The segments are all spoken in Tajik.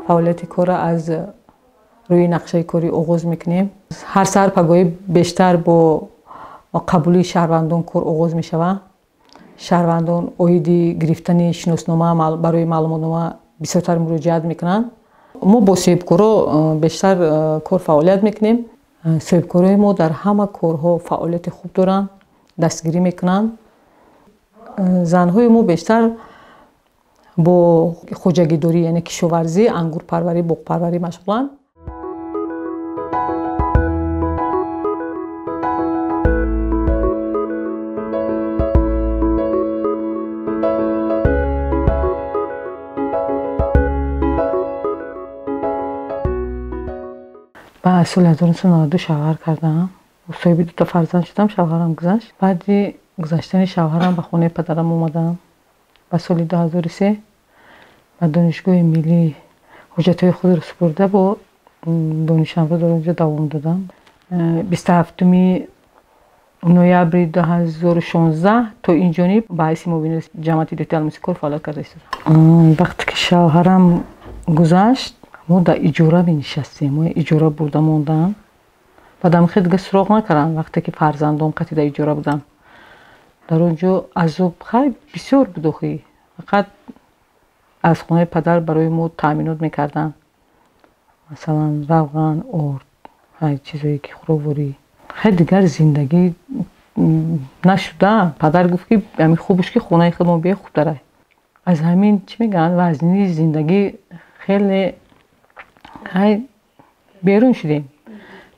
Фаъолияти корро аз рӯи нақшаи корӣ оғоз мекунем. Ҳар саҳар пагоҳӣ бештар бо қабули шаҳрвандон кор оғоз мешавад. Шаҳрвандон оиди гирифтани шиноснома барои маълумотнома бисёртар муроҷиат мекунанд. Мо бо соҳибкоро бештар кор фаъолият мекунем. Соҳибкорои мо дар ҳама корҳо фаъолияти хуб доранд, дастгирӣ мекунанд. Занҳои мо бештар бо хоҷагидорӣ, яъне кишоварзӣ, ангурпарварӣ, боғпарварӣ машғуланд. Баъд соли 1992 шавҳар кардам. Соҳиби дута фарзанд шудам, шавҳарам гузашт. Баъди гузаштани шавҳарам ба хонаи падарам омадам. Ба соли 2003 ба Донишгоҳи миллӣ ҳуҷҷатҳои худро супурда бо донишамро дар онҷо давом додам. 27 ноябри 2016 то ин ҷониб ба ҳайси муовини ҷамъияти деҳоти Алмосӣ кор фаъолият карда истодам. Вақте ки шавҳарам гузашт, мо дар иҷора менишастем, мо иҷора бурда мондам. Баъдам хеле дига суроғ накардам, вақте ки фарзандом қати дар иҷора будам. Дар он ҷо азоб хай бисёр буд охи. Фақат аз хонаи падар барои мо таъминот мекарданд. Масалан, равған, орд, хай чизое ки хӯрокворӣ. Хай дигар зиндагӣ нашуда. Падар гуфт ки ҳамин хубш ки хонаи худмон бия хубтар. Аз ҳамин чӣ мегӯянд, вазнини зиндагӣ хеле хай берун шудем.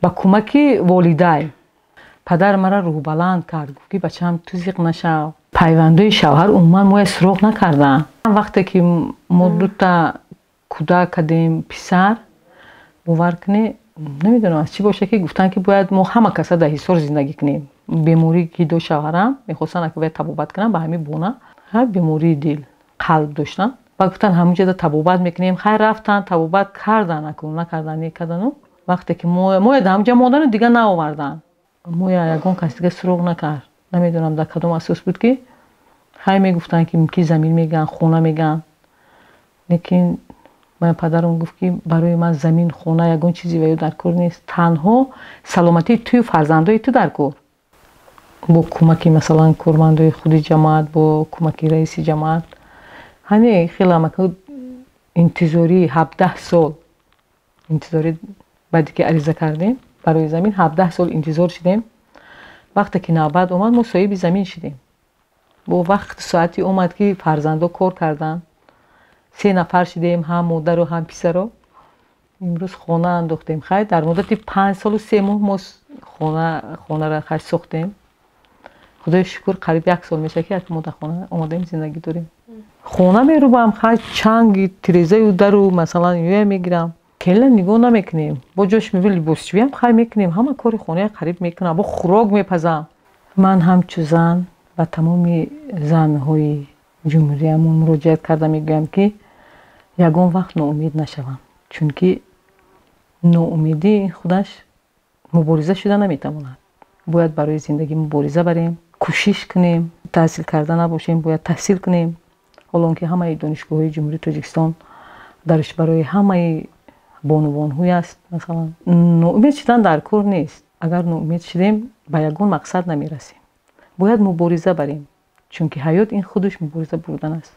Ба кӯмаки волидайн. Падар маро рӯҳбаланд кард, гуфт ки бачаам ту зиқ нашав. Пайвандои шавҳар умуман моя суроғ накарданд. Вақте ки мо дута кӯдак кардем, писар, бовар кунед, намедонам аз чӣ боша ки гуфтанд ки бояд мо ҳама каса дар Ҳисор зиндагӣ кунем. Беморӣ ки дошт шавҳарам, мехостанд ки бояд табобат кунам, ба ҳамин бона ҳар бемории дил, қалб доштанд. Ба гуфтанд ҳамонҷода табобат мекунем. Хайр рафтанд, табобат карданд, накардан, некардану. Вақте ки моя дар ҳамонҷа мондану дигар наоварданд. Моя ягон кас дига суроғ накард. Намедонам дар кадом асос буд ки хай мегуфтанд ки ки замин мегӯянд, хона мегӯянд. Лекин моя падарам гуфт ки барои ман замин, хона ягон чизи ва ё дар кор нест. Танҳо саломатии тую фарзандои ту дар кор. Бо кӯмаки масалан кормандои худи ҷамоат, бо кӯмаки раиси ҷамоат. Ҳане хеле амака интизории 17 сол интизорӣ баъде ки ариза кардем барои замин 17 сол интизор шудем. Вақте ки навбат омад, мо соҳиби замин шудем. Бо вақт соати омад ки фарзандо кор карданд. 3 нафар шудем, ҳам модару ҳам писаро. Имрӯз хона андохтем. Хай дар муддати 5 солу 3 моҳ мо хонаро хай сохтем. Худои шукр қариб 1 сол мешавад ки як мо дар хона омодаем зиндагӣ дорем. Хона мерубам, хай чанги тирезаю дару масалан ё мегирам. Келин нигоҳ намекунем. Бо ҷош мебин либосшӯиам хай мекунем. Ҳама кори хонаи қариб мекунам. Бо хӯрок мепазам. Ман ҳамчу зан ба тамоми занҳои ҷумҳуриямон муроҷиат карда мегӯям ки ягон вақт ноумед нашаванд. Чунки ноумедӣ худаш мубориза шуда наметавонад. Бояд барои зиндагӣ мубориза барем, кӯшиш кунем, таҳсил карда набошем, бояд таҳсил кунем. Ҳоло он ки ҳамаи донишгоҳҳои Ҷумҳурии Тоҷикистон дарш барои ҳамаи бонувонҳои аст, масалан, ноумед шудан дар кор нест. Агар ноумед шудем, ба ягон мақсад намерасем. Бояд мубориза барем, чунки ҳаёт ин худаш мубориза бурдан аст.